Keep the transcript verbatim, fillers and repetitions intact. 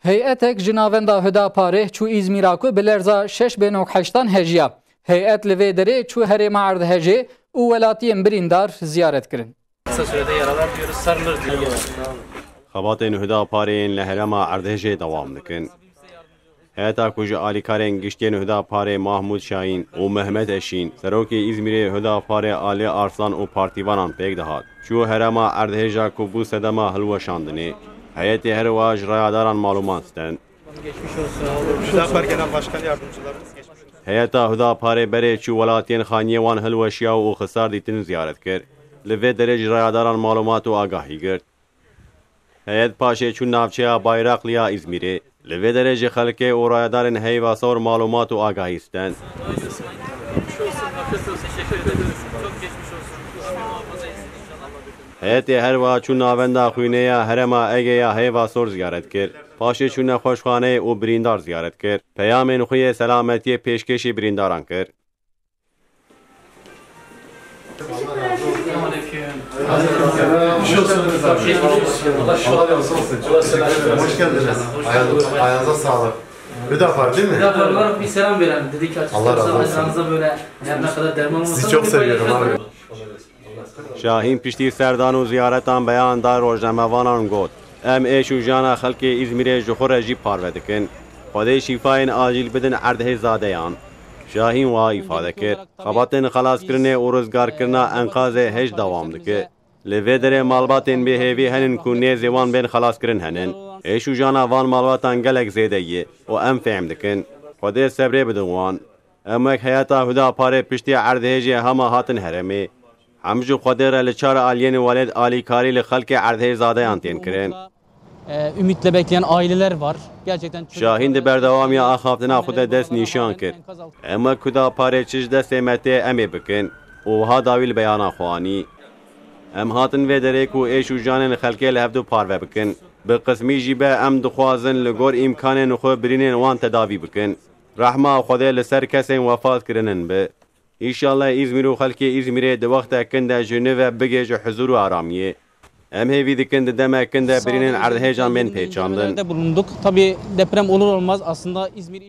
Heyetek ji navenda Hudaparê çû Îzmîra ku bi lerza şeş bê nod heştan hejiya. Heyet li vê derê çû herêma Erdhejê û welatiyên birîndar ziyaret kirin. Kısa sürede yaralar diyoruz, sarılırız diyoruz. Xebatên Hudaparê yên li herêma Erdhejê dewam dikin. Heta ku ji alîkarên giştiyên Hudaparê Mahmûd Şahîn û Mehmet Eşîn, serokê Îzmîrê Hudaparê Alî Arslan û partîvanan pêk dihat. Çû herêma Erdhêja ku bû sedema hilweşandinê. Heyetê her wiha ji rayadaran malûmat stend. Geçmiş olsun. Hüdapar Genel Başkan Yardımcılarımız geçmiş olsun. Heyeta Hudaparê berê çû welatiyên xaniyê wan hilweşiya û xisar dîtin ziyaret kir. Li vê derê ji rayadaran malûmat û agahî girt. Heyet paşê çû navçeya Bayraqliya Îzmîrê. Li vê derê ji xelkê û rayedarên Heyva Sor malûmat û agahî stend. Heyetê her wiha çû navenda xwînê ya herêma Egeya Heyva Sor ziyaret kir. Paşê çû nexweşxaneyê û birîndar ziyaret kir. Peyamên xwe yê selametiyê pêşkêşî birîndaran kir. Hoş geldiniz. Ayağınıza sağlık. Hüdapar değil mi? Hüdapar olarak bir selam verelim. Dedik ki Allah razı olsun. Eczanıza böyle her ne kadar derman olmasa da bir paylaşalım. Sizi çok seviyorum abi. Şahîn piştî serdan û ziyaretan beyan da rojnamevanan got, Em êş û jana xelkê Îzmîrê ji xwe re jî parve dikin. Xwedê şîfayên acîl bidin Erdhêzadeyan. Şahîn wiha îfade kir, Xebatên xelaskirinê û rizgarkirina enqazê hêj dewam dike. Li vê derê malbatên bêhêvî henin ku nêzê wan bên xelaskirin henin. Êş û jana van malbatan gelek zêde ye û em fêm dikin. Xwedê sebrê bidin wan. Em wek heyeta Hudaparê piştî erdhêjê hema hatin herêmê. Em ji Xwedê re li çar aliyên welêt alîkarî li xelkê Erdhêjzadeyan tên kirin. E, ümitle bekleyen aileler var. Gerçekten Şahîn di berdewamiya axaftina xwe de dest nîşan kir. Em wek Hudaparê çi ji destê me tê em ê bikin û wiha dawî li beyana xwe anî. Em hatin vê derê ku êş û janên xelkê li hevdu parve bikin. Bi qismî jî be em dixwazin li gor îmkanên xwe birînên wan tedavî bikin. Rehma Xwedê li ser kesên wefat kirinin be. Înşallah Îzmîr û xelkê Îzmîrê di wextek kin de ji nû ve bigihêje huzûr û aramiyê. Em hêvî dikin di demek kin de birînên erdhêjan bên pêçandin. De bulunduk. Tabii deprem olur olmaz aslında İzmir